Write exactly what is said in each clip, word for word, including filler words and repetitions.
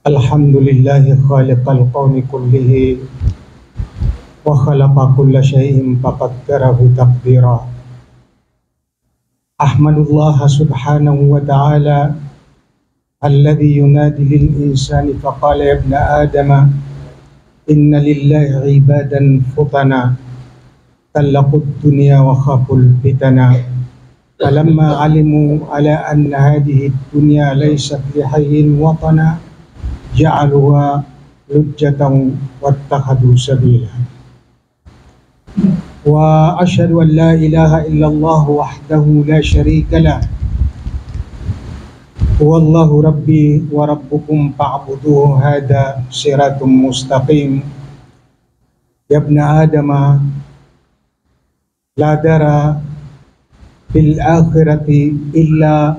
الحمد لله خالق الكون كله وخلق كل شيء فقدره تقديرا. أحمد الله سبحانه وتعالى الذي ينادي للإنسان فقال: يا ابن آدم إن لله عبادا فطنا طلقوا الدنيا وخافوا الفتنا فلما علموا على أن هذه الدنيا ليست لحي وطنا جعلوها لجة واتخذوا سبيلا. وأشهد أن لا إله إلا الله وحده لا شريك له هو الله ربي وربكم فاعبدوه هذا صراط مستقيم. يا ابن آدم لا دار في الآخرة إلا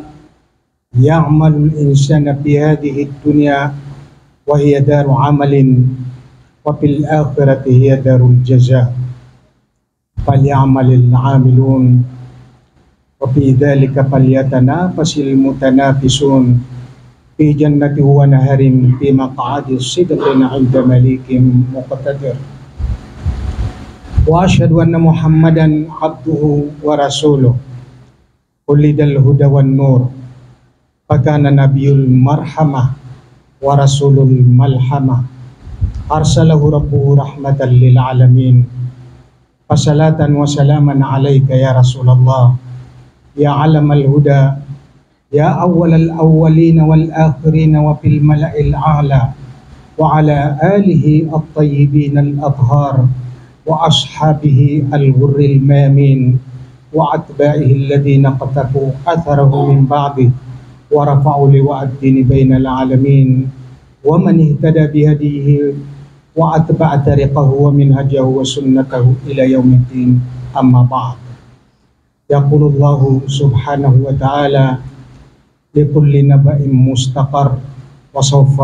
يعمل الإنسان في هذه الدنيا وهي دار عمل وفي الآخرة هي دار الجزاء فليعمل العاملون وفي ذلك فليتنافس المتنافسون في جنة ونهر في مقعد صدق عند مليك مقتدر. وأشهد أن محمدا عبده ورسوله ولد الهدى والنور فكان نبي المرحمة ورسول الملحمة أرسله ربه رحمة للعالمين فصلاة وسلاما عليك يا رسول الله يا علم الهدى يا أول الأولين والآخرين وفي الملأ الأعلى وعلى آله الطيبين الأطهار وأصحابه الغر الميامين وأتباعه الذين اقتفوا أثره من بعده ورفعوا لواء الدين بين العالمين ومن اهتدى بهديه وأتبع طريقه ومنهجه وسنته إلى يوم الدين. أما بعد. يقول الله سبحانه وتعالى: لكل نبأ مستقر وسوف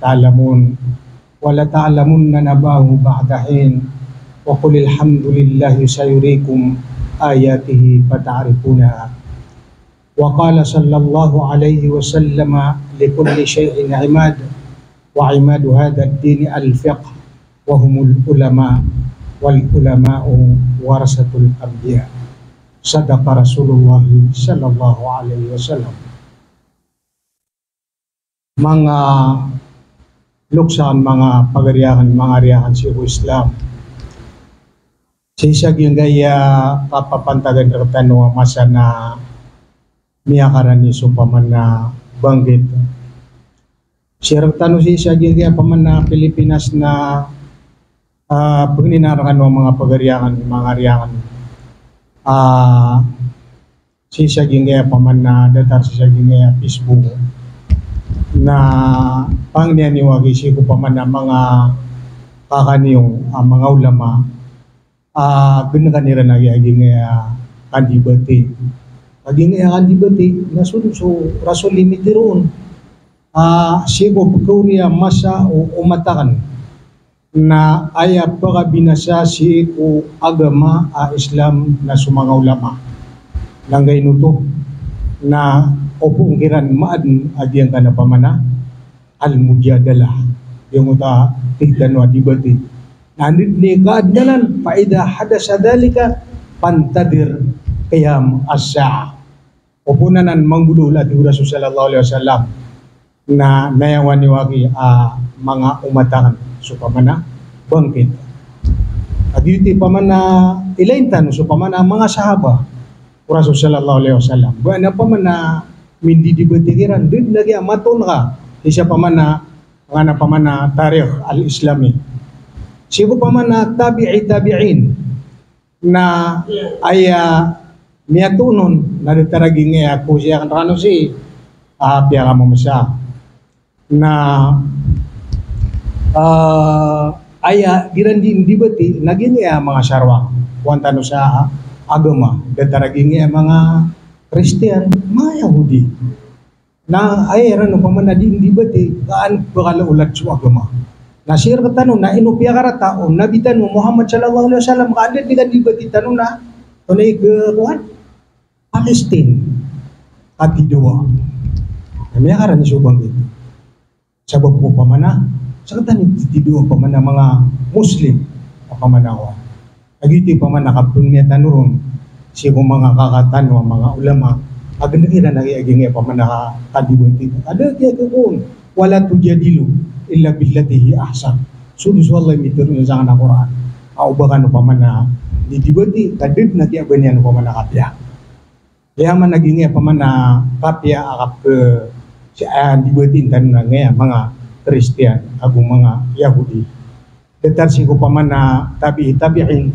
تعلمون ولتعلمن نبأه بعد حين وقل الحمد لله سيريكم آياته فتعرفونها. وقال صلى الله عليه وسلم: لكل شيء عماد وعماد هذا الدين الفقه وهم العلماء والعلماء ورثة الأنبياء. صدق رسول الله صلى الله عليه وسلم. Manga loks akn, manga pagari akn, manga ari akn sii ko Islam. Sii sa giyangkaya kapapantagan rktano a masa na miyakarani so paman a bangkit. Sii rktano sii sa giyangkaya paman a Pilipinas na, ah, pagninaan rkano a manga pagari akn, manga ari akn. Ah, sii sa giyangkaya paman a datar sii sa giyangkaya Facebook na pangniyan iyo aki sii ko paman a manga kaka niyo a manga ulama a gnakan iran a giyangkaya kandibati. A giyangkaya kandibati na so, so rason limiti ron a sii ko pkaori a masa o omat akn na aya pkabinasa sii ko agama a Islam na so manga ulama. Na angkaino oto na opama kiran maadn a giyangkana paman a al-mujadalah. Giyangkoto a tig tano a dibati. Na anda dn i kaadn anan, fa idha hadasa dhalika fantadhir qiyam as-sa'ah. Opama anan manggolawla, tig o Rasul sallallahu alaihi wasallam, na nayawan iyo aki a manga omat akn so paman a bangkit. Aya giyoto i paman a ilayin tano so paman a manga sahaba o Rasul sallallahu alaihi wasallam. Ba na paman a mindidibati kiran, da dn lagid a matoon ka sii sa paman a, ngana paman a tarikh al-Islami. Sii ko paman a tabi'i tabi'in. Na aya miyatoon on na datar a giyangkaya ko sii akn rkano sii, ah, piyakamamasa. Na, ah, aya giran di, dibati na giyangkaya manga sarwa. Kowan tano sa agama, datar a giyangkaya manga Kristiyan, manga Yahudi. Na aya iran opama na di, dibati, ka an pkalaolat so agama. Na sii rktano na ino piyakarata o Nabi tano Muhammad sallallahu alaihi wasallam, ka anda dn i kandibati tano na, tonaa i, kowan, Palestine, a tidawa. Na miyakarani so bangkit. Sabap ko pamana, sa katani titido pamana manga Muslim, a pamana ko. Lagid i pamana kapengniya tano ron, sii ko manga kaka tano a manga ulama, a gendeg iran a giyangkai a pamana ka, kadibati. Ada kiya kekon, "Wala tujadilu illa billati hiya ahsan." So, so Allah i mitharo sangkanan a Qur'an. A oba kano pamana didibati, ka da den a kiya ba niyan pamana kapiya. Aya maana giyangkai a pamana kapiya a kap-, si-, a, dibati tano na giyangkai a manga Kristiyan ago manga Yahudi. Datar sii ko pamana tabi'i tabi'in,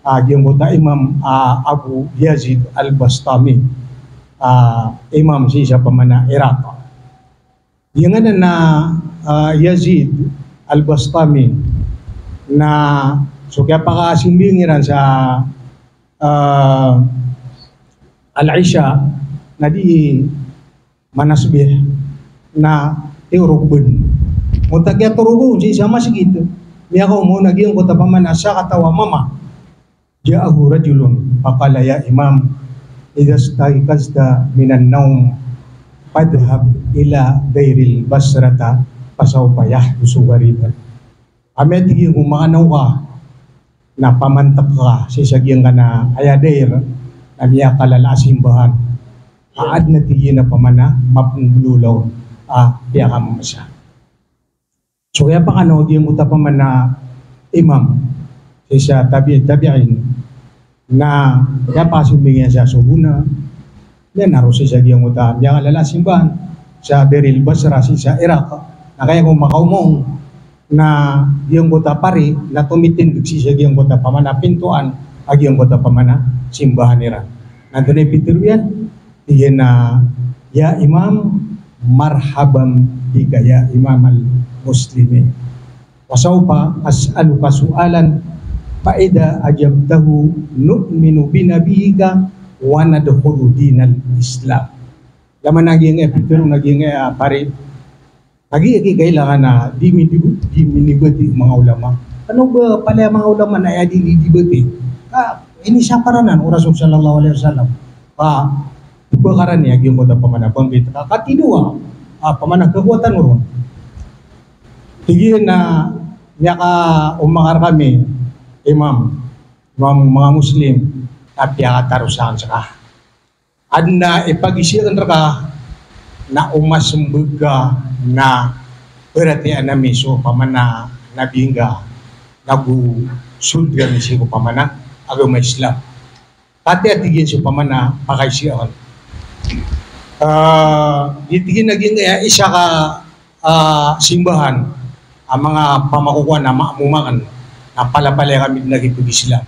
a, giyangkoto a Imam, a, Abu Yazid Al-Bastami, a, imam sii sa pamana Iraq. Giyangkanan a, a, Yazid Al-Bastami na so kiyapakasimbing iran sa, a, Al-Isha na di manasbih na tiyorog ben. Oto kiyatorog on sii sa masgit, miyakaoma on a giyangkoto a pamana sakataw a mama. Ja'ahu rajulun faqala, "Ya Imam, idha stayqazta minan nawm, fadhhab ila dairil basrata, fasawfa yahdusu ghariban." Amay a tig iyan ko makanaw ka na pamantek ka sii sa giyangkanan a aya dair na miyakalala a simbahan, a aden a tig iyan a pamana mapembelolaw a piyakamamasa. So kiyapakanaw a giyangkoto a pamana imam sii sa tabi'i tabi'in na kiyapakasimbing iyan sa sogo na miyanaro sii sa giyangkoto a miyakalala a simbahan sa Dairil Basra sii sa Iraq. Na kagiya ko makaoma on na giyangkoto a pari na tomitindeg sii sa giyangkoto a pamana pintoan a giyangkoto a pamana simbahan iran. Na antonaa i pitharo iyan? Tig iyan a, "Ya Imam, marhaban bika ya Imamal Muslimin. Wa sawfa as'aluka su'alan, fa idha ajabtahu nu'minu bi nabiyyika wa nadkhulu dinal Islam." Laman a giyangkai a pitharo on a giyangkai a pari, lagid a kikailangan a di mini-, di minibati o manga ulama. Kna o ba palaya manga ulama na aya di, di, dibati. Ka inisapar anan o Rasul sallallahu alaihi wasallam. Ka pembakaran iyan giyangkoto a pamana bangkit. Ka, katidowa, a, pamana kekuatan ron. Tig iyan a miyakaoma ka rekami, Imam, Imam manga Muslim, na piyakatarosan seka. Aden a ipagisi aken reka na o masembag ka na paratiyayaan ami so pamana nabi ngka, nago sold kami sii ko pamana agama Islam. Katii a tig iyan so pamana pakaisi aken. A, di tig iyan a giyangkai a isa ka a, simbahan, a manga pamakokowan a maamuma aken, na palapalaya kami den a gii pag-Islam.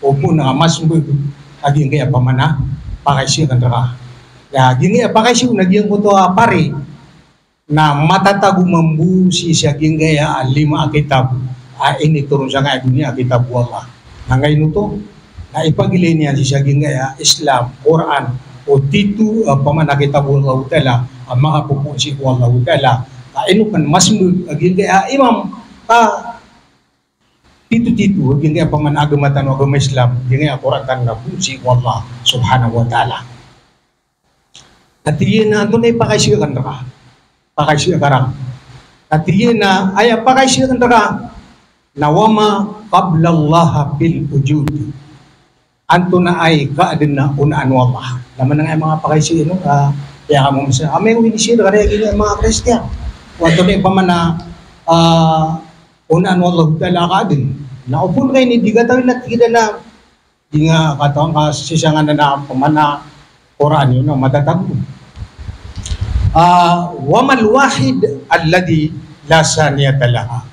Opama na masembag a giyangkai a pamana pakaisi aken reka. Aya giyangkai a pakaisi on a giyangkoto a pari na matatago mambo sii sa giyangkai a lima a kitab a initoron sangkai a doniya a kitab o Allah. Na angkaino oto? Na ipagilay niyan sii sa giyangkai a Islam, Qur'an, o tito a pamana kitab o Allahu Ta'ala a makapopoon sii ko Allahu Ta'ala. Ka ino pen masembag a giyangkai a imam, ka tito-tito a giyangkai a pamana agama tano a agama Islam, giyangkai a Qur'an tano na poon sii ko Allah Subhanahu wa Ta'ala. Na tig iyan a antonaa i pakaisi aken reka? Pakaisi aken reka. Na tig iyan a aya pakaisi aken reka na wa ma qablallaha fil wujud. Antonaa i kaaden a onaan o Allah. Na manang aya manga pakaisi ino, a, aya ka mama sa, amay ko inisir ka reka giyangkai a manga Kristiyan. Antonaa i pamana, a, onaan o Allahu Ta'ala a kaaden. Na opama ka ini di katawi na tig iyan a di nga katawan ka sii sa nganan a pamana Qur'an iyo na matatago. A, wa mal wahid alladhi la saniyata laha.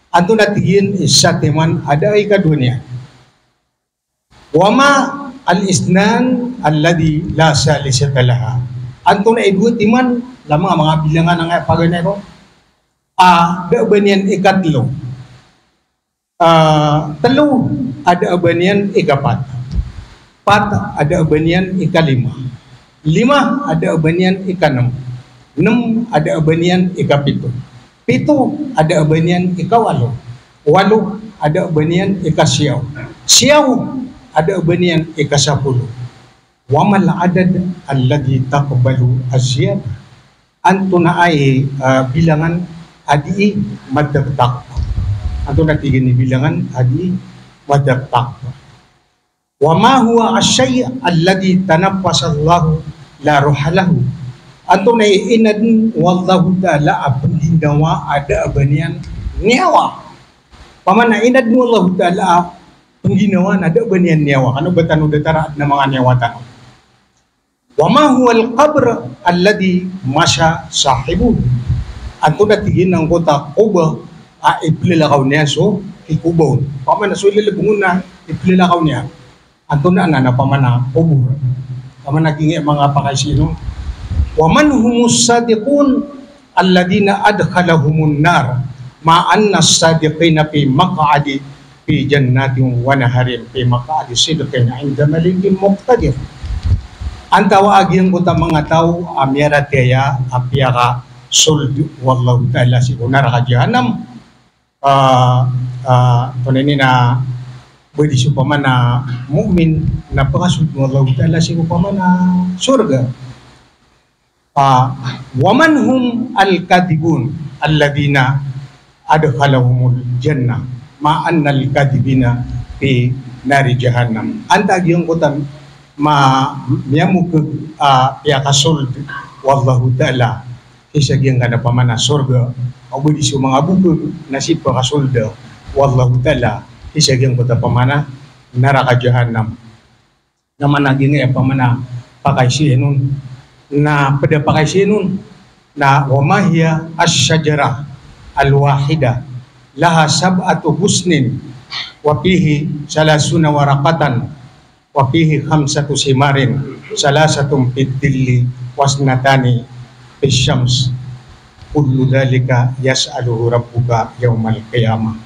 Antonaa tig iyan i satiman a da a ikadowa niyan. Wa ma al isnan alladhi la salisata laha. Antonaa i dowa timan, lamang a manga bilangan angkaya paganay ron, a da a ba niyan ikatlo. A, telo a da a ba niyan ikapat. Pat a da a ba niyan ikalima. Lima a da a ba niyan ikanem. Nem a da a ba niyan ikapito. Pito a da a ba niyan ikawalo. Walo a da a ba niyan ikasiyaw. Siyaw a da a ba niyan ikasapolo. Wa mal adad alladhi taqbalu az-ziyadah. Antonaa i, a, bilangan a dii madakdak. Antonaa tig iyan i bilangan a dii madakdak? Wa ma huwa asy-syai' alladhi tanaffasallahu la ruha lahu. Antonaa i inadn o Allahu Ta'ala a pngginawa a da a ba niyan niyawa. Opama na inadn o Allahu Ta'ala a pngginawa na da a ba niyan niyawa. Kano ba tano datar a adn a manga niyawa tano. Wa ma huwal qabr alladhi masha sahibuhu. Antonaa tig iyan angkoto a kobor a iplalakaw niyan so kikobor on. Opama na so ilelebeng on na iplalakaw niyan. Antonaa anan a opama na kobor. Opama na giyangkai a manga pakaisii on. Wa man humus sadiqun alladhina adkhaltumuhum an-nar ma'a annas sadiqina fi maq'adi fi jannatin wa naharin fi maq'adi sidqin 'inda malikin muqtadir. Antawaa giyangkoto a manga taw a miyaratiyaya a piyakasold o Allahu Ta'ala sii ko naraka Jahannam. Ah, ah, antonaa ini na ba di so opama na mu'min na pakasold o Allahu Ta'ala sii ko opama na sorga. Ah, wa man humul kadhibun alladhina adkhaltumuhumul jannah ma'a annal kadhibina fi nari jahannam. Antaa giyangkoto a ma-, miyamokhag a piyakasold o Allahu Ta'ala sii sa giyangkanan a opama na sorga, o ba di so manga bokhag na sii pakasold o Allahu Ta'ala sii sa giyangkoto a opama na naraka Jahannam. Na mana giyangkai a opama na pakaisii on. Na pd a pakaisii on na wa ma hiya ash-shajarah al-wahidah laha sab'atu ghusnin wa fihi thalathuna waraqatan wa fihi khamsatu thimarin, thalathatun fid dhilli wa ithnatani fish shams. Kullu dhalika yas'aluhu rabbuka yawmal qiyamah.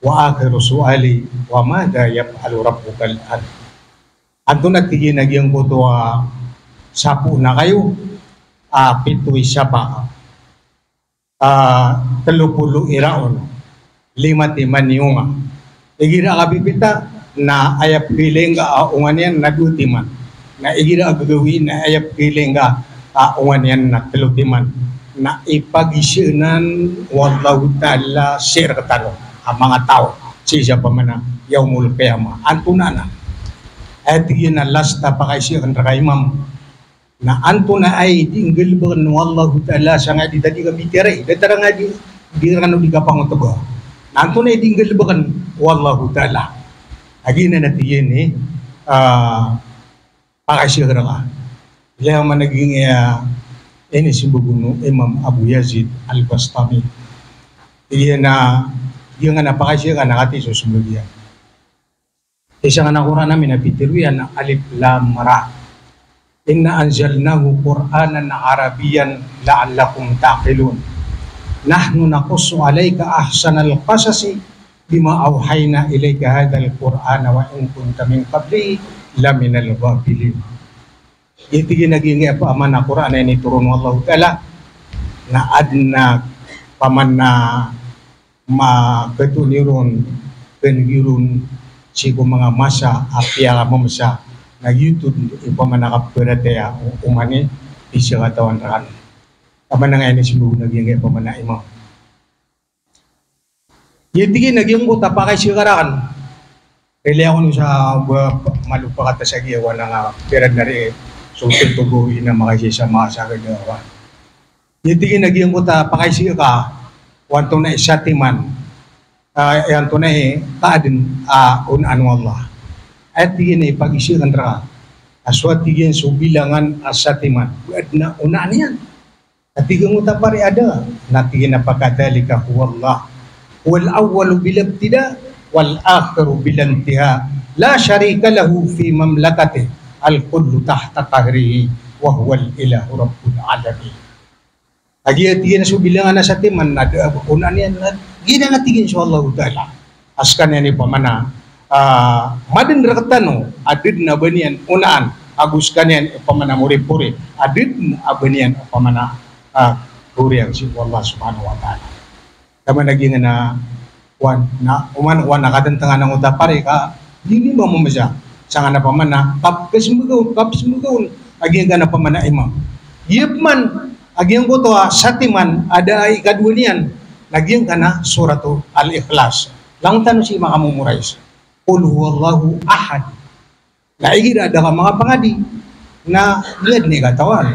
Wa akhiru su'ali, wa madha yaf'alu rabbuka al-an? Antonaa tig iyan a giyangkoto a sapo na kayo a pito i sapa, a telo polo i raon, lima timan i onga. Igira ka pipita na aya pkhailay ngka a onga niyan na dowa timan. Na igira ka gagawii na aya pkhailay ngka a onga niyan na telo timan. Na ipagiza anan o Allahu Ta'ala sii rktano a manga taw sii sa opama na yawmul qiyamah. Antonaa anan? Aya tig iyan a last a pakaisii akn rka, Imam, na antonaa i di nggalbkn o Allahu Ta'ala sangkai a di tadi ka bitiyara i, datar angkai a di, di rkano di kapangotba. Na antonaa i di nggalbkn o Allahu Ta'ala? Aya giyanan a tig iyan i, ah, pakaisii akn rka. Ilaya man a giyangkai a inisimba on o Imam Abu Yazid Al-Bastami. Tig iyan a, giyangkanan a pakaisii akn na katii so simba iyan. Isa ngka na Qur'an ami na pitharo iyan a Alif Lam Ra. Inna anzalnahu Qur'anan Arabiyyan la'allakum ta'qilun. Nahnu naqussu 'alaika ahsanal qasasi bima awhayna ilaika hadzal Qur'ana wa in kunta min qablihi laminal ghafilin. Aya tig iyan a giyangkai a opama na Qur'an a initoron o Allahu Ta'ala na adn a opama na ma-, katoon iyo ron, kn iyo ron sii ko manga masa a piyakamamasa, na giyoto i opama na kaparatiyaya o oman i pizakatawan rakn. Opama na aya inisimba on a giyangkai a opama na Imam. Aya tig iyan a giyangkoto a pakaisii akn rakn. Ilaya akn sa ba, malo pakata sa giya wana nga pirad na ri so totoo ina makaisii sa masa ka da wa. Aya tig iyan a giyangkoto a pakaisii ka, o antonaa i satiman, ah, antonaa i kaadn a onaan o Allah. Aya tig iyan a ipagiza akn rka a so, aya tig iyan, so bilangan a satiman, ba adn a onaan iyan. Na tig angkoto a pari a da, na tig iyan a fakadhalika huwallah. Huwal awwalu bila ibtida, wal akhiru bila intiha. La sharika lahu fi mamlakatih. Al kullu tahta qahrihi, wa huwal ilahu rabbul alamin. Kagiya tig iyan a so bilangan a satiman na da a ba onaan iyan, na giyanan a tig iyan so Allahu Ta'ala. A skaniyan i opama na, ah, madn rktano a da dn a ba niyan onaan, ago skaniyan i opama na moripori a da dn a ba niyan opama na, ah, koriyang sii ko Allah Subhanahu wa Ta'ala. Taman a giyangkanan a wan, na oman, wan a katntngan angkoto a pari ka di niyan mamamasa. Sangkanan a opama na kapsmbag on, kapsmbag on a giyangkanan a opama na imam. Giya pman a giyangkoto a satiman a da a ikadowa niyan, Na giyangkanan a Suratul Ikhlas. Langon tano sii makamemorize. Qul huwallahu ahad. Na igira a da ka makapangadi, na giyangkanan i katawan.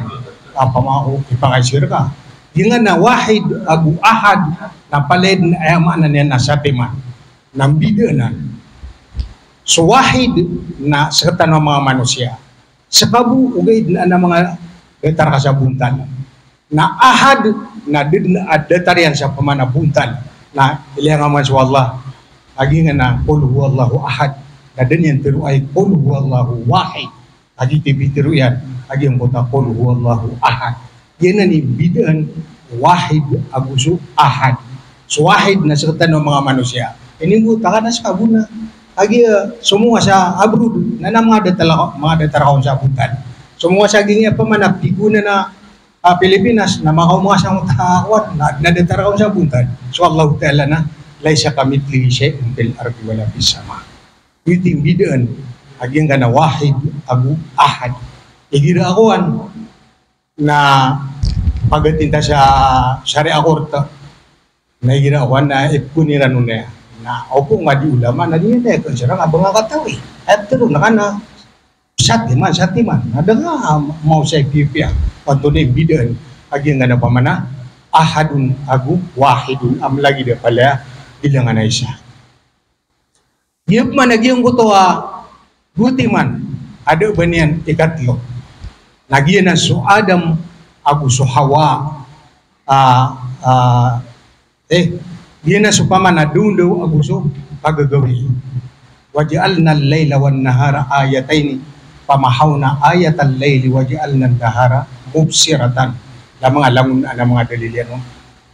Apa mako ipakaisir ka. Giyangkanan a wahid ago ahad, na palaya den a aya maana niyan na satiman. Na mbidaan anan. So wahid na sekatano a manga manosiya. Seka bo ogaid na, na manga datar ka sa bontal. Na ahad na da den a datar iyan sa pamana bontal. Na ilaya nga man so Allah a giyangkanan a qul huwallahu ahad. Na da niyan teroa i qul huwallahu wahid. A giyoto i pitero iyan a giyangkoto a qul huwallahu ahad. Giyanan i mbidaan wahid ago so ahad. So wahid na sekatano a manga manosiya. Ini bo takana seka bo na. A giya, eh, somowa sa abroad, na, na manga datar ka, manga datar ka on sa bontal. Somowa sa giyangkaya pamana pigonan a, ah, Pilipinas, na makaoma ka sa ngoto a kowan, na, na datar ka on sa bontal. So Allahu Ta'ala na, "Laysa kamithlihi shay'un fil ardi wala fis sama." Giyoto i mbidaan a giyangkanan a wahid ago ahad. Igira a kowan, na pagatinta sa Sharia court, na igira a kowan na ipkon iran on aya. Na opama di ulama na di niyan aya kensera nga ba nga katawi. Aya tero na ka na satiman, satiman. Na da nga maosay pipiya. Antonaa i mbidaan a giyangkanan a pamana ahadun ago wahidun, a mlagid a palaya bilangan a isa. Giya pman a giyangkoto a dowa timan a da a ba niyan ikatlo. Na giyanan so Adam ago so Hawa, ah, ah, eh, giyanan so pamana doondaw ago so pagagawii. "Wa ja'alnal layla wan nahara ayatayni." Pamahawna ayatal layli wa ja'alnan nahara mubsiratan. Langon a, langon a manga dalil iyan on.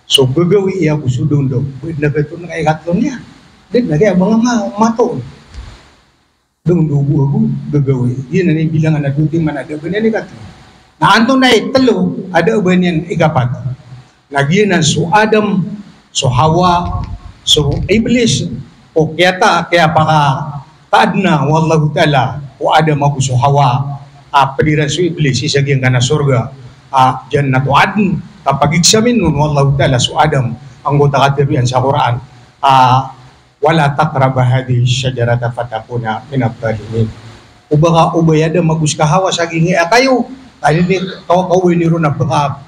So gagawii ago so doondaw. Ba den a ba toon na ikatlo niyan. Da den a kiyabangamato. Doondaw bo ago gagawii. Giyanan i bilangan a dowa timan a da a ba niyan ikatlo. Na antonaa i telo a da a ba niyan ikapat? Na giyanan so Adam, so Hawa, so Iblis, o kiyata, kiyapakataadna o Allahu Ta'ala o Adam ago so Hawa, a ped iran so Iblis sii sa giyangkanan a sorga, a Jannatu Adn, kapag-examine on o Allahu Ta'ala so Adam, angkoto a katero iyan sa Qur'an, a, "Wala taqraba hadhihi shajarata fatakuna minadh dhalimin." O ba ka, o ba i Adam ago seka Hawa sa giyangkaya kayo, aya di ka, kaobay niyo ron na paka,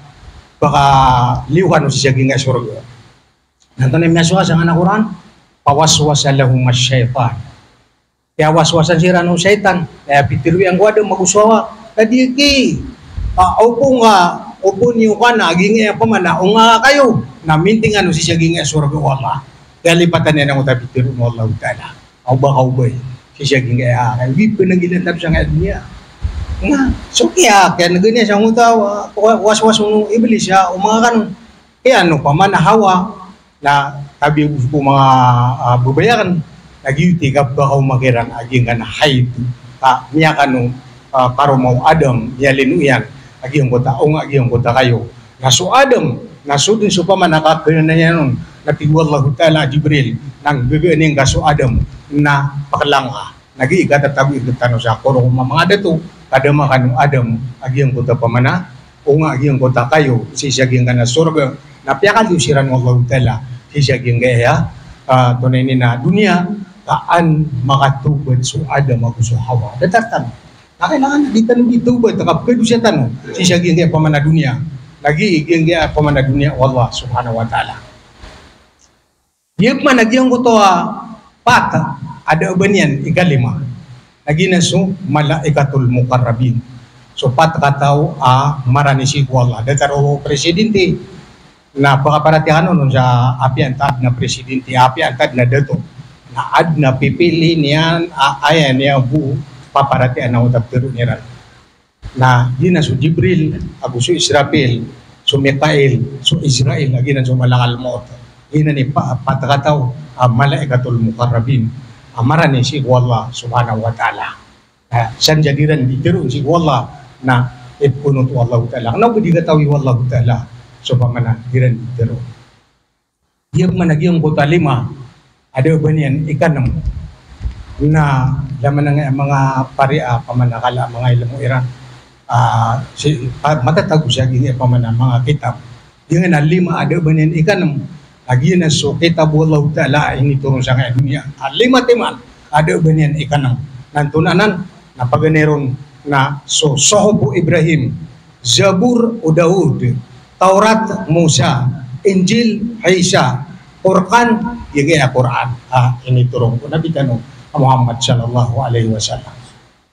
pakaliyo kano sii sa giyangkaya sorga. Na antonaa i miyasowa sangkanan a Qur'an? "Fawaswasa lahumash shaytan." Kiyawaswasan siran o shaytan. Kaya pitero iyan ko Adam ago so Hawa. Ka di ki, ah, opama nga, opama niyo ka na giyangkaya pamana, onga kayo. Na minting kano sii sa giyangkaya sorga o Allah. Kiyalipatan iyan angkoto a pitero o Allahu Ta'ala. O ba ka obay sii sa giyangkaya, ah, aya di panagilan tano sangkaya doniya. Na, so kiya, kiyanegen iyan sangkoto a, wa-, waswas o Iblis, ah, o manga kanon. Kaya ano pamana Hawa, na tabi ago so manga, ah, babay aken, na giyoto i kapakaoma kiran a giyangkanan a haid. Ka miyakano, ah, karoma o Adam, miyalino iyan a giyangkoto a onga, a giyangkoto a kayo. Na so Adam, na so den so pamana kakenan iyan on, na tig o Allahu Ta'ala a Jibril, na nggagaan ingka so Adam, na pakelangka. Na giya i katatago i rektano sa korong o manga dato, ka da makano Adam a giyangkoto a pamana, onga a giyangkoto a kayo sii sa giyangkanan a sorga, na piyakaliyo siran o Allahu Ta'ala sii sa giyangkaya, ah, tonaa ini na doniya, ka an makatawbat so Adam ago so Hawa. Datar tano. Na kailangan a di tano di tawbat, ka pekadosa tano sii sa giyangkaya pamana doniya. Lagid i giyangkaya pamana doniya o Allah Subhanahu wa Ta'ala. Giya pman a giyangkoto a pat a da a ba niyan ikalima. Na giyanan so malaikatul muqarrabin. So pat kataw a marani sii ko Allah. Datar o presidente. Na pakaparatiyaya kano on sa apiya antaa den a presidente, apiya antaa den a dato. Na aden a pipili niyan a aya niyan bo paparatiyayaan o tabtero niran. Na giyanan so Jibril, ago so Israfil, so Mikail, so Israil, a giyanan so malakal maut. Giyanan i pa-, pat kataw a malaikatul muqarrabin a marani sii ko Allah Subhanahu wa Ta'ala. Na san sa di ran di teroon sii ko Allah, na ipkonoto o Allahu Ta'ala. Kena o ba di katawi o Allahu Ta'ala so pamana di ran di teroon. Giya pman a giyangkoto a lima a da a ba niyan ikanem. Na laman angkaya manga pari a pamana kala a manga ilmo iran, ah, sii, ah, matatago sii sa giyangkaya pamana manga kitab. Giyanan a lima a da a ba niyan ikanem. Lagid anan so kitab o Allahu Ta'ala a initoron sangkaya doniya a lima timan a da a ba niyan ikanang. Na antonaa anan? Na paganay ron na so Suhufu Ibrahim, Zabur o Daud, Tawrat, Musa, Injil, Isa, Furqan, giyangkaya Qur'an a initoron ko Nabi tano a Muhammad sallallahu alaihi wasallam.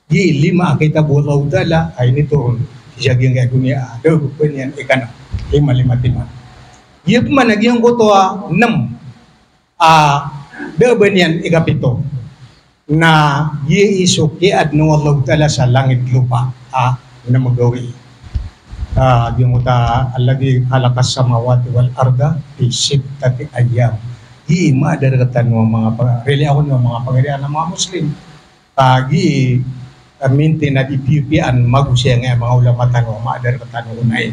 Giya lima a kitab o Allahu Ta'ala a initoron sii sa giyangkaya doniya a da a ba niyan ikanang. Lima, lima timan. Giya pman a giyangkoto a nem a da a ba niyan ikapito. Na giya i so kiyaadn o Allahu Ta'ala sa langit lopa a nem gawii. Ah, giyangkoto a alladhi khalaqas samawati wal arda fi sittati ayyam. Giya i maada rktano a manga pa-, rili ako niyo a manga pagari a manga Muslim. Ka giya i, ah, mintin a di piyapiyaan mago sangkaya manga ulama tano a maada rktano on ai.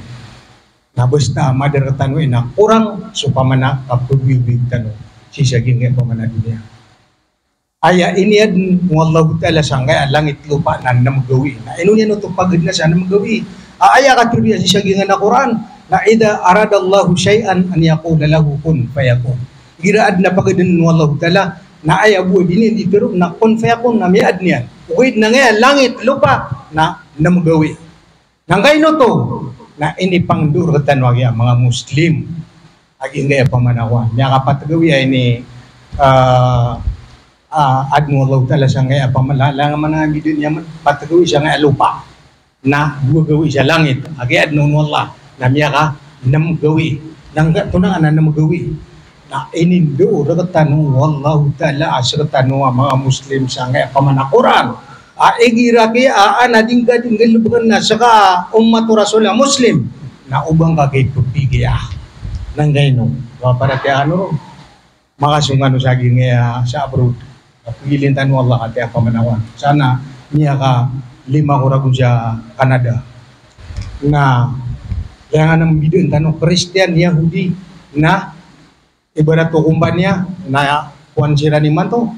Na basta maada rktano i na korang so pamana a pagawii tano sii sa giyangkaya pamana doniya. Aya iniadn o Allahu Ta'ala sangkaya langit lopa na nem gawii. Na ino niyan oto pagadna sa nem gawii? A aya katharo iyan sii sa giyangkanan a Qur'an na idha aradallahu shay'an an yaqula lahu kun fayakun. Igira adn a pagadn o Allahu Ta'ala na aya bo a di niyan di tharoon na kun fayakun na miyaadn iyan. Ogaid na sangkaya langit lopa na nem gawii. Na angkaino oto? Na inipangndao rktano a giya manga Muslim a giyangkaya pamana kowan. Miyakapat gawii a ini, ah, ah, adn o Allahu Ta'ala sangkaya pamana, langon a manga bidn iyan man, pat gawii sangkaya lopa. Na dowa gawii sa langit a giya adn o Allah. Na miyaka nem gawii. Na angkaino oto na nem gawii? Na inindao rktano o Allahu Ta'ala a sktano a manga Muslim sangkaya pamana Qur'an. A igira kiya a ana di ngka di nggalbkn na ska ummat o Rasul a Muslim, na oba ngka kay ppigiya. Na angkaino, ba paratiyaya kano ron. Makasong kano sa giyangkaya sa abroad. Pagilin tano o Allah kataya pamana kowan. Sana miyakalima ko ragon sa Canada. Na langon a mbidaan tano Kristiyan, Yahudi, na ibarat o kompaniya, na kowan siran imanto,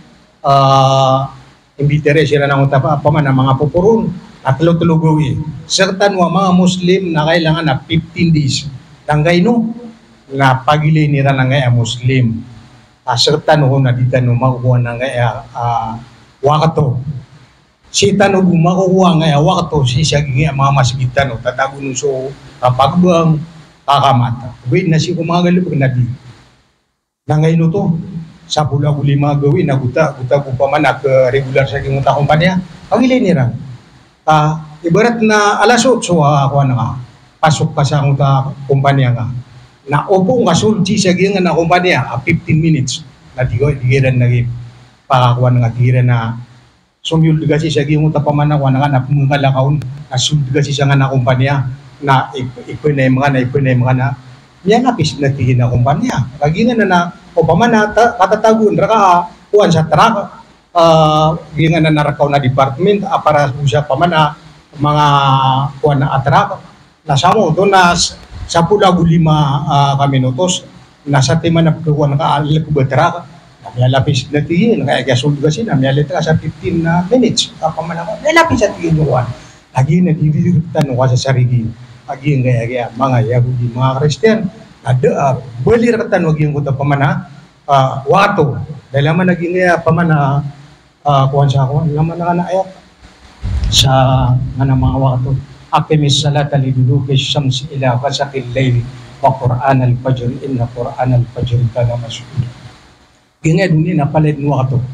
ah, imbitari siran angkoto a pamana manga poporon, na tlo-tlo gawii. Sktano a manga Muslim na kailangan a fifteen days. Na angkaino? Na pagilin iran angkaya Muslim. Ah, sktano kon a di tano makokowa angkaya, ah, wakto. Sii tano bo makokowa angkaya wakto sii sa giyangkaya manga masgit tano, tatago on so kapagabang, kakamat. Ogaid na sii ko manga galbk na di. Na angkaino oto, sapolo ago lima gawii na gota, gota ko pamana kharegular sa giyangkoto a kompaniya, pagilin iran. Ka ibarat na alas otso a kowan ka, pasok ka sa angkoto a kompaniya ka. Na opama ka sold sii sa giyangkanan a kompaniya a fifteen minutes. Na di ko, di kiran lagi pakakowan ka, di kiran na sold ka sii sa giyangkoto a pamana kowan ka na pmangkala ka on, na sold ka sii sangkanan a kompaniya, na ip-, ipnay maka na, ipnay maka na. Miyalapis na tig iyan a kompaniya. Ka giyangkanan a, opama na ta-, katatagoan rka a kowan sa trak, ah, giyangkanan a rka on a department, a para bo sa pamana manga kowan a trak, na samo oto na s-, sapolo ago lima, ah, ka minutos, na satiman a pkhakowan ka a lkb a trak, na miyalapis na tig iyan, ka aya kiyasold ka sii na miyalit ka sa fifteen na minutes, ka pamana ka, miyalapis a tig iyan kowan. Lagid na di, di rktano kasasarigi a giyangkaya, giyangkaya manga Yahudi, manga Kristiyan, na da a bali rktano a giyangkoto a pamana, ah, wakto. Dalaman a giyangkaya pamana, ah, kowan sa kowan, laman angkanan a ayat. Sa angkanan a manga wakto. Aqimis salata liduluki shamsi ila ghasaqil layli wa Qur'anal fajri inna Qur'anal fajri kana mashhuda. Giyangkaya doniya na palaya dn wakto.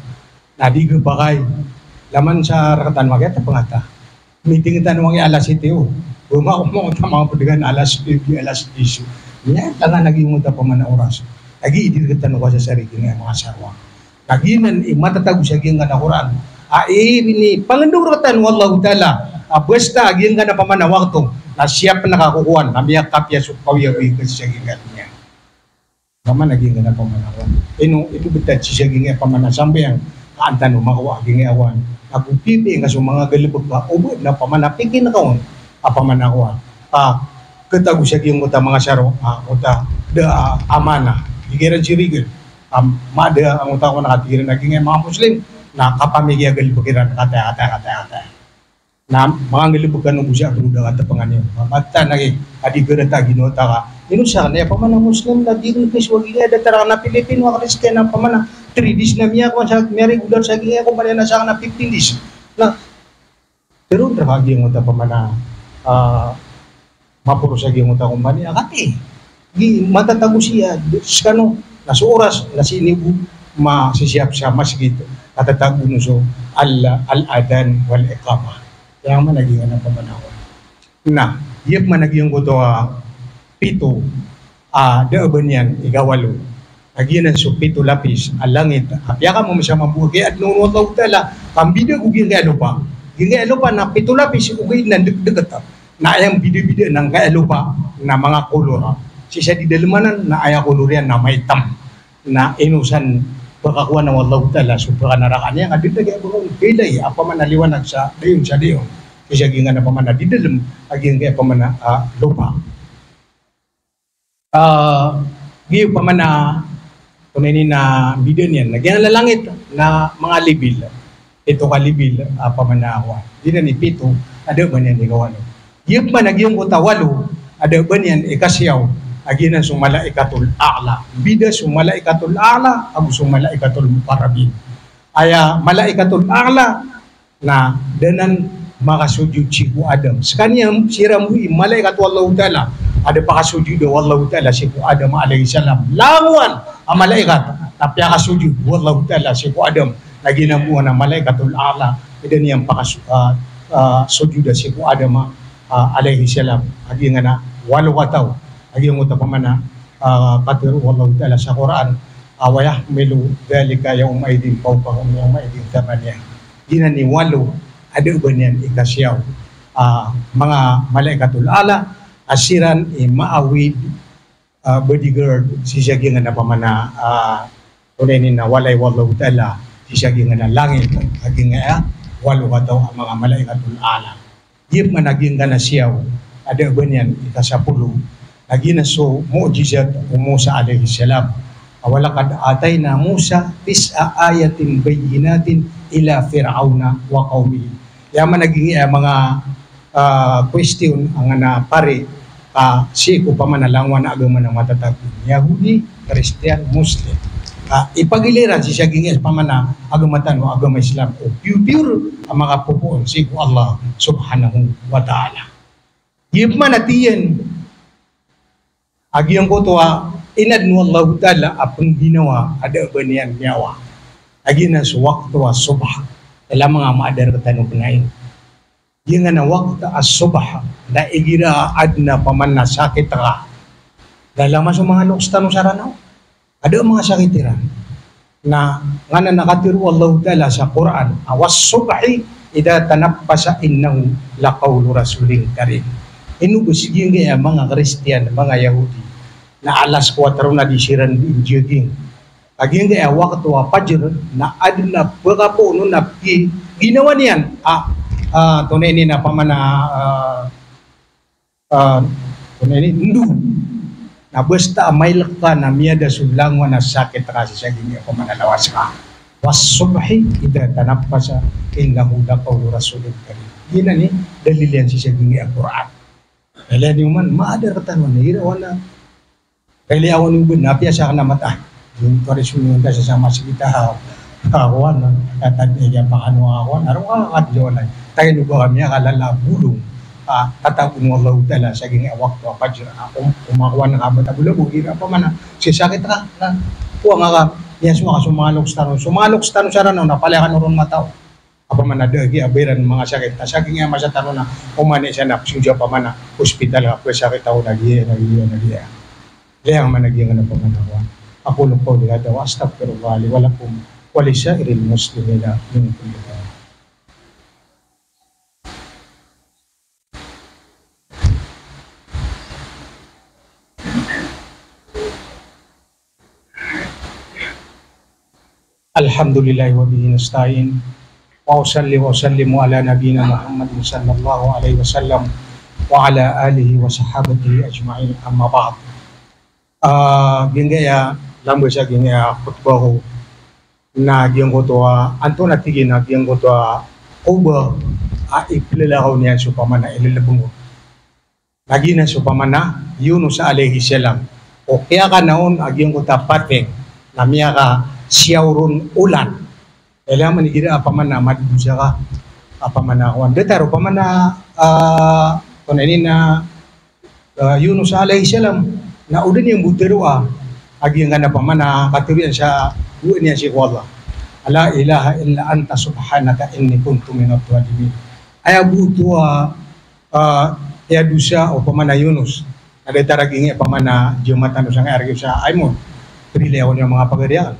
Na di gpakay. Laman sa rktano a giyangkaya pangata. Meeting tano angkaya alas siyete o. Bama ko manga pd angkaya alas nuebe, alas diyes. Aya langon a giyangkoto a pamana oras. Lagid i di rktano kasasarigi angkaya manga sarwa. Lagid anan i matatago sa giyangkanan a Qur'an a inipangndao rktano o Allahu Ta'ala a basta a giyangkanan a pamana wakto na siyap na ka ko kowan na miyakapiya so kaoyagoyag ka sii sa giyangkanan a doniya. Pamana giyangkanan a pamana kowan. Ino, ino btad sii sa giyangkaya pamana sambayang, ka an tano makowa giyangkaya kowan. Ago pipiya ngka so manga galbk ka, o ba na pamana pikiya ngka on a pamana kowan. Ka khatago sa giyangkoto a manga sarwa, ah, angkoto a da a amana. Di kiran sirign. Am, mada angkoto a kowan a katig iran a giyangkaya manga Muslim na kapamigay a galbk iran, kataya, kataya, kataya, kataya. Na manga galbk kano bo sa abroad a katpngan iyo. Mata na gi, a di garata a ginawa ta ka. Ino sakn, aya pman a Muslim na di rkis wagi, aya datar akn a Pilipino a Kristiyan a pman a three days na miyakowa sa, miyaregular sa giya ko maliyan a sakn a fifteen days. Na, teron rka giyangkoto a pman a, ah, maporo sa giyangkoto a kompani a kati. Di matatago siya, skano, na so oras na sii niyo bo masisiyap sa masgit, matatago niyo so al-, al-adhan wal iqamah. Aya man a giyangkanan a pman a Na, aya pman a giyangkoto a pito a da a ba niyan ikawalo. A giyanan so pito lapis a langit a piyakamamasama bo a kiyaadna on o Allahu Ta'ala, ka mbida ko giyangkaya lopa. Giyangkaya lopa na pito lapis, ogaid na dekdeket. Na aya mbidabida angkaya lopa na manga kolor. Sii sa di dalem anan na aya kolor iyan na maitam. Na ino san pekakowa o Allahu Ta'ala so pekanaraka niyan, ka di da giya bekaon, bilay a pman a liwanag sa dayon sa dayon. Sii sa giyangkanan a pman a di dalem a giyangkaya pman a, ah, lopa. Ah, giya pman a, tonaa ini na mbida niyan, na giyangkai a langit na manga level. Pito ka level a pman a kowan. Giyanan i pito a da a ba niyan ikawalo. Aya pman a giyangkoto a walo a da a ba niyan ikasiyaw, a giyanan so Malaikatul A'la. Mbida so Malaikatul A'la ago so Malaikatul Muqarrabin. Aya Malaikatul A'la na da anan makasojod sii ko Adam. Sekaniyan siran bo i malaikat o Allahu Ta'ala a da pakasojod o Allahu Ta'ala sii ko Adam alayhis salam. Langowan a malaikat na piyakasojod o Allahu Ta'ala sii ko Adam. Na giyanan bo a Malaikatul A'la, i da niyan pakas-, ah, ah, sojoda sii ko Adam, ah, alayhis salam. A giyangkanan a walo kataw. A giyangkoto a pman a, ah, katharo o Allahu Ta'ala sa Qur'an, ah, "Wa yahmilu dhalika yawma'idhin fawqahum yawma'idhin thamaniyah." Giyanan i walo a da a ba niyan ikasiyaw, ah, manga Malaikatul A'la, a siran i maawid, ah, bodyguard sii sa giyangkanan a pman a, ah, tonaa ini na walay o Allahu Ta'ala sii sa giyangkanan a langit a giyangkaya walo kataw a manga Malaikatul A'la. Aya pman a giyangkanan a siyaw a da a ba niyan ikasapolo, a giyanan so mu'jizat o Musa alayhis salam. A, "Wa laqad atayna Musa tis'a ayatin bayyinatin ila Fir'auna wa qawmihi." Aya man a giyangkaya manga ah, question angkanan a pari, ah, sii ko pman a langowan a agama na matatago, Yahudi, Kristiyan, Muslim. Ah, ipagilay iran sii sa giyangkaya pman a agama tano a agama Islam, o pure, pure a makapopoon sii ko Allah Subhanahu wa Ta'ala. Aya pman a tiyan a giyangkoto a inadn o Allahu Ta'ala a pengginawa a da a ba niyan miyawa. A giyanan so wakto a subh. Ilay a manga maadar tano kena i. Giyangkanan a wakto a subh na igira adn a pman a sakit ka. Da lama so manga loks tano sa Ranaw a da a manga sakit iran. Na nganan a katharo o Allahu Ta'ala sa Qur'an a, "Was-subhi idha tanaffasa innahu laqawlu rasulin karim." Ino bo sii giyangkaya manga Kristiyan, manga Yahudi, na alas kuwatro na di siran di jogging. A giyangkaya wakto a Fajr na adn a pekapoon on a gi-, ginawa niyan a, ah, tonaa ini na pman a, ah, ah, tonaa ini, ndo. Na basta a mailk ka na miyada so langowan a sakit ka sii sa giyangkaya pman a lawas ka. "Was-subhi idha tanaffasa innahu laqawlu rasulin karim." Giyanan i dalil iyan sii sa giyangkaya Qur'an. Ilay niyo man, maadar tano na ira wana. Kaliyawan iyo bo na piyasa ka na mata. Yung tuwari sumiyon ta sa sama sa kita, ha, ha, kawan, katag iya pakano, ha, kawan, aro ka, kat iyo na. Tayo no ba kami, ha, kalala, bulong. Ah, tatago mo Allahu Ta'ala sa giyangkaya wakto a Fajr, ah, um, umakawan ka ba, tabula bo, ira pa man, ah, sisakit ka, na, kuwa nga ka, niya suwa ka, sumaloks tano, sumaloks tano sa Ranaw, na palaya ka noron mataw. Apa man a da a giya a ba iran manga sakit. Na sa giyangkaya masa tano na oman i isa na psingja apa man a hospital ka, pwesakit ako na giya, na giya, na giya. Liyang man a giya nga na pamanawan. Aqulu qawli hadha wa astaghfirullah li wa lakum wa li sa'iril muslimina min kulli dhanb. Alhamdulillah wa bihi nasta'in. Wa usalli wa usallimu ala nabiyyina Muhammadin sallallahu alaihi wasallam wa ala alihi wa sahabatihi ajma'in, amma ba'd. Ah, giyangkaya, lamba sa giyangkaya khutbah ko. Na giyangkoto a, antonaa tig iyan a giyangkoto a, khutbah, a iplalakaw niyan so pamana ilelebeng ko. Na giyanan so pamana Yunus alayhis salam. O kiyakana on a giyangkoto a pating na miyakasiyaw ron olan. Ilay man igira a pamana madodosa ka a pamana kowan. Datar o pamana, ah, kowan ini na, ah, Yunus alayhis salam, na o da niyan bo tharoa a giyangkanan a pamana katharo iyan sa gowani iyan sii ko Allah. La ilaha illa anta subhanaka inni kuntu minadh dhalimin. Aya bo oto a ah, kiyadosa o pamana Yunus. Na datar a giyangkai a pamana jamaat tano sangkai a rk sa Aymon. Prilaya ko niyan manga pagari akn.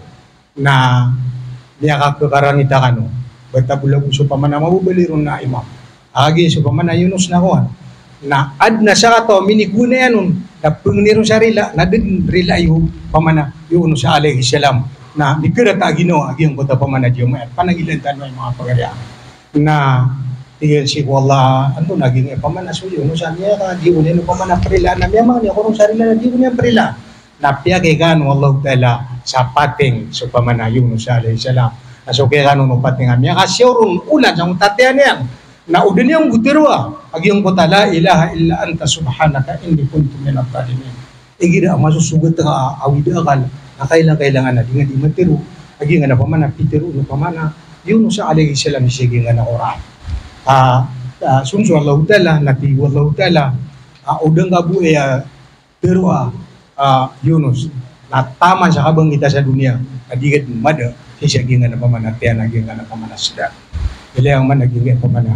Na miyakakakarangit akn o ba ta bo lago so pamana mababaloy ron na imam. Agi so pamana Yunus na kowan. Na adn a sakataw a minigowani iyan on. Na pangni ron sa rila, na da dn rila iyo pamana Yunus alayhis salam. Na mikarata a ginawa a giyangkoto a pamana jamaat. Panangilan tano ay manga pagari akn. Na tig iyan sii ko Allah, antonaa giyangkai a pamana so Yunus a miyakagowani o pamana prilaan a miyamangni ako ron sa rila na di ako niyan prilaan. Na piyakaikaan o Allahu Ta'ala sa pating so pamana Yunus alayhis salam. Na so kiyaikaan o pating a miyakasiyaw ron olan sangkoto a tiyan iyan. Na o da niyan bo tharoa a giyangkoto a la ilaha illa anta subhanaka inni kuntu minadh dhalimin. Igira a masosogat ka a awid a akal, na kailang-kailangan a di nga di matharo a giyangkanan a pamana pitharo o pamana Yunus alayhis salam sii sa giyangkanan a Qur'an. Ah, ah, so, so Allahu Ta'ala, na tig o Allahu Ta'ala, ah, o da ngka bo aya tharoa, ah, Yunus, na taman sa kabangkit a sa doniya, na di ka dn mada sii sa giyangkanan a pamana tiyan a giyangkanan a pamana sda. Ilay man a giyangkanan a pamana,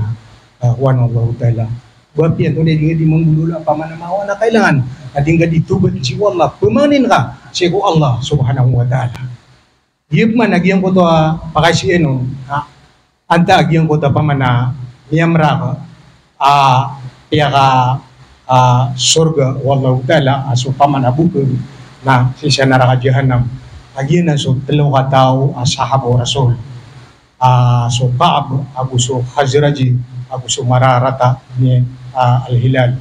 ah, kowan o Allahu Ta'ala. Ba piya antonaa i di nga di manggolawla a pamana makowa na kailangan a di nga di thobat sii ko Allah, pamangnin ka sii ko Allah subhanahu wa ta'ala. Giya pman a giyangkoto a pakaisiin on, a, antaa a giyangkoto a pamana miyamrak a piyaka, a, sorga o Allahu Ta'ala a so pamana bokeg na sii sa naraka jahannam. A giyanan so tlo kataw a sahaba o Rasul. Ah, so Ka'b, ago so Khazraj, ago so mararata ni, ah, Al-Hilal.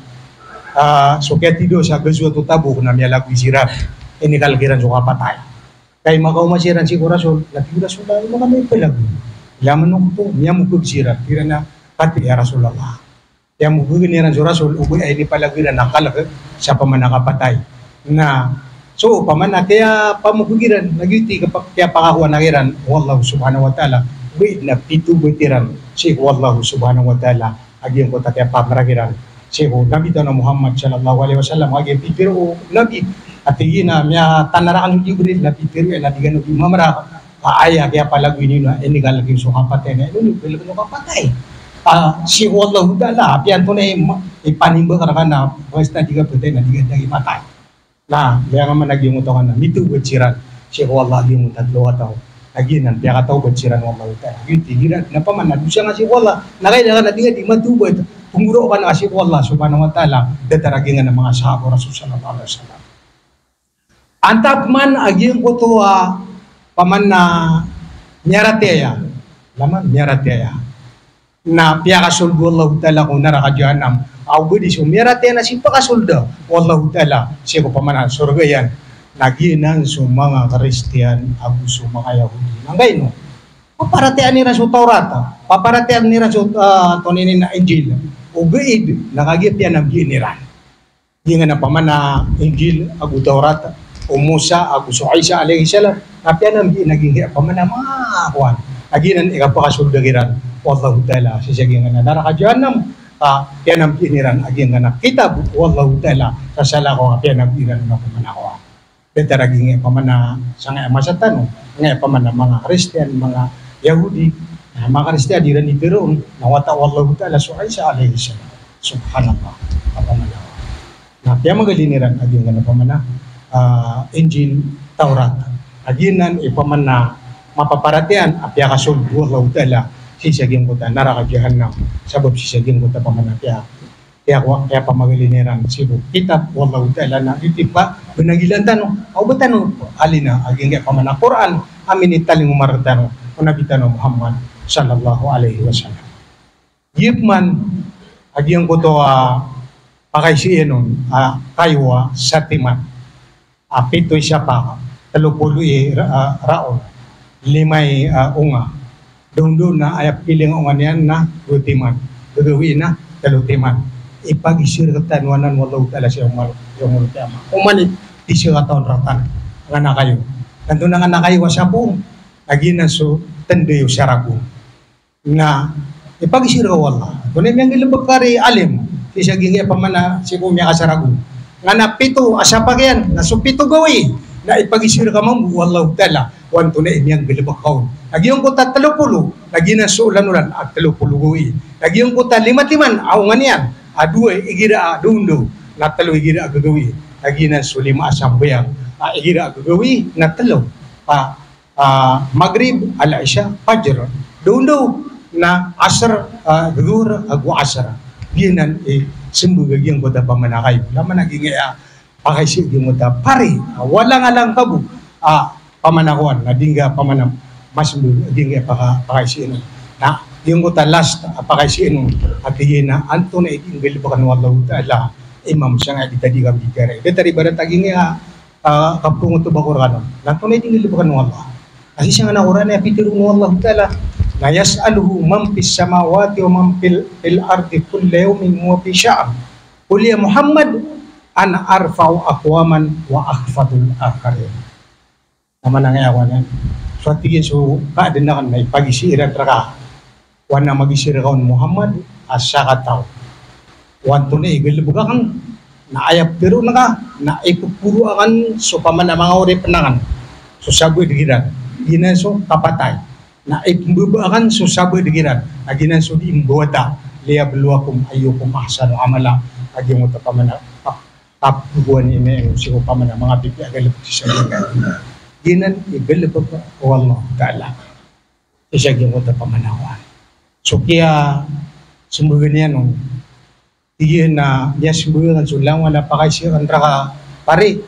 Ah, so kiyatidawa sa Ghazwat Tabuk na miyalagoy siran, inikalk iran so kapatay. Kay makaoma siran sii ko Rasul, na tig o Rasul, ah, ino kami palagoy? Ilay man oto, miyamokeg siran, tig iran a, pati ya Rasulullah. Piyamokegen iran so Rasul, ogaid a inipalagoy iran a kalk sa pamana kapatay. Na so pamana kiyapamokeg iran, na giyoto i kapa-, kiyapakakowa na kiran o Allah subhanahu wa ta'ala, ogaid na pithobat iran sii ko Allah subhanahu wa ta'ala a giyangkoto a kiyapamrak iran sii ko Nabi tano a Muhammad sallallahu alaihi wasallam, a giya pitharo o Nabi, a tig iyan a miyatanara akn so Jibril, na pitharo iyan a di kano di mamrak, a aya kiyapalagoy niyo na inikalk iyo so kapatay na ino niyo kalk so kapatay. Ah, sii ko Allahu Ta'ala, apiya antonaa i ma-, ipanimba ka rka na basta di ka patay na di ka dn matay. Na, aya nga man a giyangkoto a kna, mitawbat siran sii ko Allah a giyangkoto a tlo kataw. Na giyanan, piyakatawbat siran o Allahu Ta'ala. Giyoto i igira na pman a dosa nga sii ko Allah, na kailangan a di nga di matawbat, pnggora ka na sii ko Allah subhanahu wa ta'ala, datar a giyangkanan a manga sahaba o Rasul sallallahu alaihi wasallam. Antaa pman a giyangkoto a pamana miyaratiyaya. Laman miyaratiyaya. Na piyakasold o Allahu Ta'ala ko naraka jahannam. Aw badi so miyaratiyaya na sii pakasolda o Allahu Ta'ala sii ko pamana sorga iyan. Na giyanan so manga Kristiyan ago so manga Yahudi. Na angkaino? Paparatiyayaan iran so Tawrat. Paparatiyayaan iran so, ah, tonini na Injil. Ogaid na kagiya piyanambiyan iran. Giyangkanan a pamana Injil ago Tawrat, o Musa ago so Isa alayhis salam, na piyanambiyan a giyangkai a pamana manga kowan. A giyanan i kapakasold kiran o Allahu Ta'ala sii sa giyangkanan a naraka jahannam, a piyanambiyan iran a giyangkanan a kitab o Allahu Ta'ala sa salakaw a piyanambiyan iran a pamana kowan. Datar a giyangkai a pamana sangkai a masa tano, giyangkai a pamana manga Kristiyan, manga Yahudi, na manga Kristiyan di iran itharo on na wata o Allahu Ta'ala so Isa alayhis salam. Subhanallah. A pamana Na piyamagaling iran a giyangkanan a pamana, ah, Injil, Tawrat. A giyanan i pamana mapaparatiyayaan a piyakasold o Allahu Ta'ala sii sa giyangkoto a naraka jahannam. Sabap sii sa giyangkoto a pamana piya, piya, piyapamagaling iran sii ko kitab o Allahu Ta'ala na di tipa bnagila tano. Aw ba tano alina a giyangkai a pamana Qur'an a minitalingoma rktano o Nabi tano Muhammad sallallahu alaihi wasallam. Giya pman a giyangkoto a pakaisiin on a kayo a satiman a pito i sapak, tlo polo i ra-, a, raon, lima i, a, onga. Dondo na aya pilingongan iyan na dowa timan. Gagawii na tlo timan. ipagisir rektano anan o Allahu Ta'ala sii ko yawmal, yawmal qiyamah. Oman i, di sii katawan rektano. Nganakayo. Antonaa nganakayo a sapo, na giyanan so tanda iyo sa ragon. Na ipagisir ka o Allah. Antonaa i miyanggalebek ka ari alim, sii sa giyangkaya pamana sii ko miyakasaragon. Ngana pito a sapak iyan, na so pito gawii, na ipagisir ka mambo o Allahu Ta'ala o antonaa i miyanggalebek ka on. Na giyangkoto a telo polo, na giyanan so olan-olan a telo polo gawii. Na giyangkoto a lima timan a onga niyan a dowa igira a doondaw, na telo igira a gagawii. Na giyanan so lima a sambayang a igira a gagawii, na telo. Pa, ah, Maghrib, Al-Isha, Fajr. Doondaw na Asr, ah, Dhuhr, ago Asr. Giyanan i sembag a giyangkoto a pamana kayo. Lamana giyangkaya pakaisi a giyangkoto a pari. Ah, walang alang kabo. Ah, pamana kowan, na di ngka pamana masembag a giyangkaya paka-, pakaisi ino. Na giyangkoto a last a pakaisi ino. Ati giyanan antonaa i di nggalebek o Allahu Ta'ala. Imam sangkai di tadi kami bicara. Di tadi ibarat a giyangkaya ah, kapungot o ba Qur'an. Na antonaa i di nggalebek o Allah. Kasi sangkanan a Qur'an a pitharo o Allahu Ta'ala, na yas'aluhu man fis samawati wa man fil, fil ardi kulla yawmin huwa fi sha'n. Qul ya Muhammad, ana arfa'u aqwaman wa akhfadul akharin. Na manangaya ko anan. So ati giyan so kaadn akn na ipagisi iran rka. Wana magisir ka on Muhammad, a sakataw. O antonaa i galebek akn, na aya ptharoon ka, na ipphoro akn so pamana manga oripn akn. So sabaad iran. Giyanan so kapatay. Na ipmbaba akn so sabaad iran. Na giyanan so di mbawata. Liyabluwakum ayyukum ahsanu amala. A giyangkoto a pamana. Kap-, kapgoan iyan sii ko pamana manga pipiya a galebek sii sa giyangkaya. Giyanan i galebek o Allah Ta'ala. Sii sa giyangkoto a pamana kowan. So kiyasembagan iyan on. Tig iyan a miyasembagan so langowan a pakaisi akn rka pari.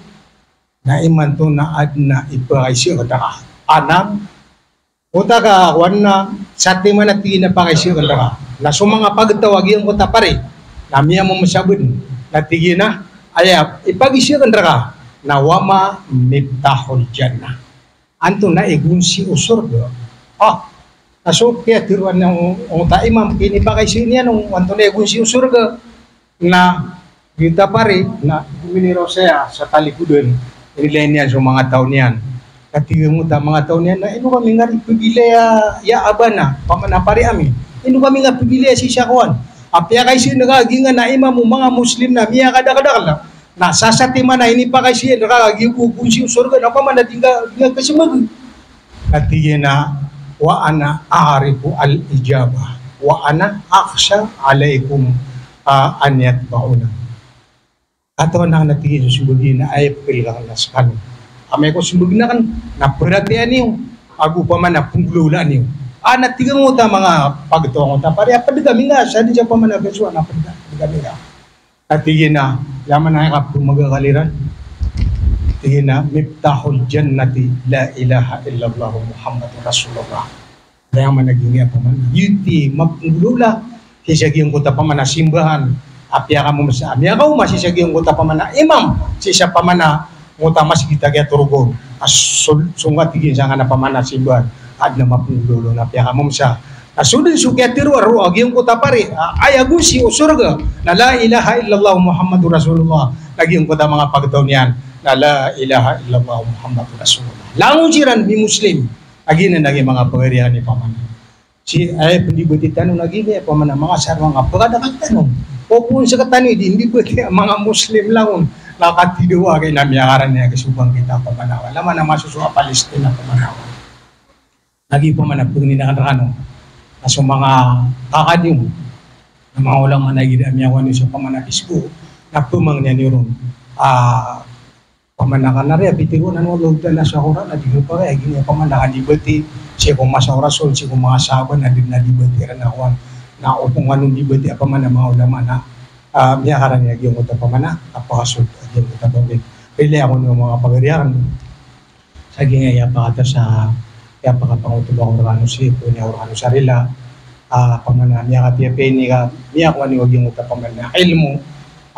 Na imanto na adn a ipakaisi akn rka. Anam, o ta ka kowan na satiman a tig iyan a pakaisi akn rka. Na so manga pagtaw a giyangkoto a pari. Na miyamamesa bn. Na tig iyan a aya ipagisi akn rka. Na wa ma miftahul jannah. Antonaa i gonsi o sorga? Ah, na so kiyatharoa o, o ta imam, inipakaisi niyan o antonaa i gonsi o sorga. Na giyoto a pari, na gominiraw saya sa talikodan, inilay niyan so manga taw niyan. Na tig iyan oto a manga taw niyan, na ino kami nga di pagilaya, ya abana, pamana pari ami. Ino kami nga pagilaya sii sa kowan. Apiya kaisi ngka a giyanan a imam o manga Muslim na miyakadakdakl. Na sasatiman a inipakaisi iyan rka a giyoto a gonsi o sorga na pamana di ngka, di ngka kasembag. Na tig iyan a, wa ana a'rifu al-ijabah, wa ana akhsha alaykum, ah, an yatba'una. Katawan akn a tig iyan so sembag iyan na aya pkhailay akn na skano. Amay ko sembagn akn, na paratiyayaan iyo, ago pamana pnggolawlaan iyo. Ah, na tig angkoto a manga pagtaw angkoto a pari a pd kami nga, sa dn sa pamana gasowa na pd, pd kami nga. Na tig iyan a, aya maana a kapmagakal iran. Tig iyan a, miftahul jannati la ilaha illallah Muhammadur Rasulullah. Aya maana giyangkaya pamana. Giyoto i mapnggolawla sii sa giyangkoto a pamana simbahan. Apiya ka mamesa, apiya ka mamesa sii sa giyangkoto a pamana imam, sii sa pamana angkoto a masgit a giya Torogon. A so, so nga tig iyan sangkanan a pamana simbahan. Adn a mapnggolawla na apiya ka mamesa. Na so dn so kiyatharoa roo a giyangkoto a pari, a, aya gonsi o sorga, na la ilaha illallah Muhammadur Rasulullah, na giyangkoto a manga pagtaw niyan, na la ilaha illallah Muhammadur Rasulullah. Langon siran mi-Muslim, a giyanan a giya manga pagari akn i pamana. Sii, aya pndibati tano na giya, pamana manga sarong a pkadakl tano. Opama sktano i di ndibati a manga Muslim langon, na katidawa kay na miyakarani a kasobang kita pamana. Wala man a masoso a Palestina pamana. Lagid pman a pangnin akn rkano a so manga kakadiyong na manga ulama na igira a miyakowa niyo so pman a Facebook na pmangnin iyo ron a pman a kanari a pitharo anan o Allahu Ta'ala sa Qur'an a di kapakay a giya pman a kadibati sii ko masa o Rasul, sii ko manga sahabat na di na dibati iran a kowan na opama kano dibati a pman a manga ulama na a miyakarani a giyangkoto a pman a kapakasod a giyangkoto a pamit. Pili ako niyo manga pagari akn. Sa giyangkaya pakata sa, kiyapakapangoto ba ko rkano sii ko niya ko rkano sa rila, ah, pman a miyakapiyapiya ini ka, miyakowa niyo a giyangkoto a pman a ilmo,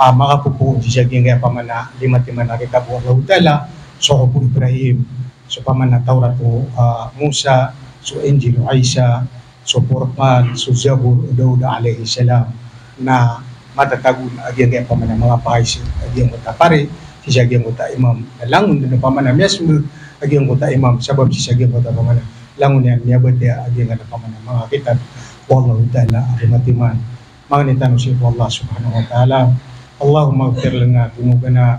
ah, makapopoon sii sa giyangkaya pman a lima timan a kitab o Allahu Ta'ala, Suhufu Ibrahim, so pman a Tawrat o, ah, Musa, so Injil o Isa, so Furqan, so Zabur o Daud alayhis salam, na matatago a giyangkaya pamana manga pakaisa a giyangkoto a pari, sii sa giyangkoto a imam, na langon dn a pamana miyasmbag a giyangkoto a imam, sabap sii sa giyangkoto a pamana langon iyan miyabatiya a giyangkaya pamana manga kitab. Wallahu ta'ala a'lam. Manga initan o sii ko Allah subhanahu wa ta'ala. Allahumma ighfir lana dhunubana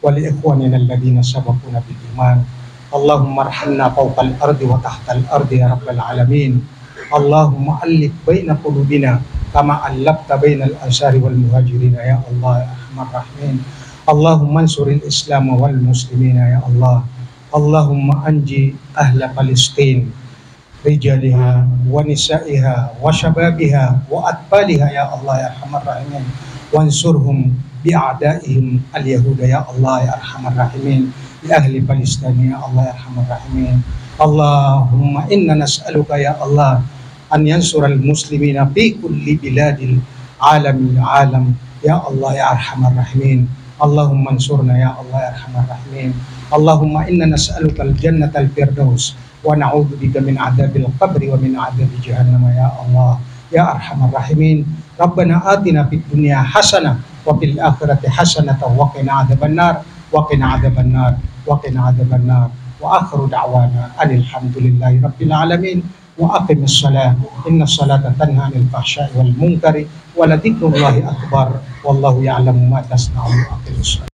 wa li ikhwanina alladhina sabaquna bil iman. Allahumma arhamna fawqal ardi wa tahtal ardi ya rabbal alamin. Allahumma allif baina qulubina kama allafta bainal ansari wal muhajirina ya Allah ya arhamar rahimin. Allahumma ansuril Islam wal muslimina ya Allah. Allahumma anji ahla Palestin, rijaliha wa nisaiha wa shababiha wa atfaliha ya Allah ya arhamar rahimin. Wansurhum bi a'daihim al yahuda ya Allah ya arhamar rahimin. Li ahli Palestin ya Allah ya arhamar rahimin. Allahumma inna nas'aluka ya Allah an yansural muslimina fi kulli biladil alamil alam ya Allah ya arhamar rahimin. Allahumma ansurna ya Allah ya arhamar rahimin. Allahumma inna nas'alukal jannatal firdaus wa na'udzubika min adzabil qabri wa min adzabi jahannam ya Allah ya arhamar rahimin. Rabbana atina fid dunya hasanah wa fil akhirati hasanatan wa qina adzabannar, wa qina adzabannar, wa qina adzabannar. Wa akhiru da'wana anil hamdulillahi rabbil alamin. Wa aqimis salah, innas salata tanha anil fahsya'i wal munkari, wa la dzikrullahi akbar, wallahu ya'lamu ma tasna'un. Aqimis salah.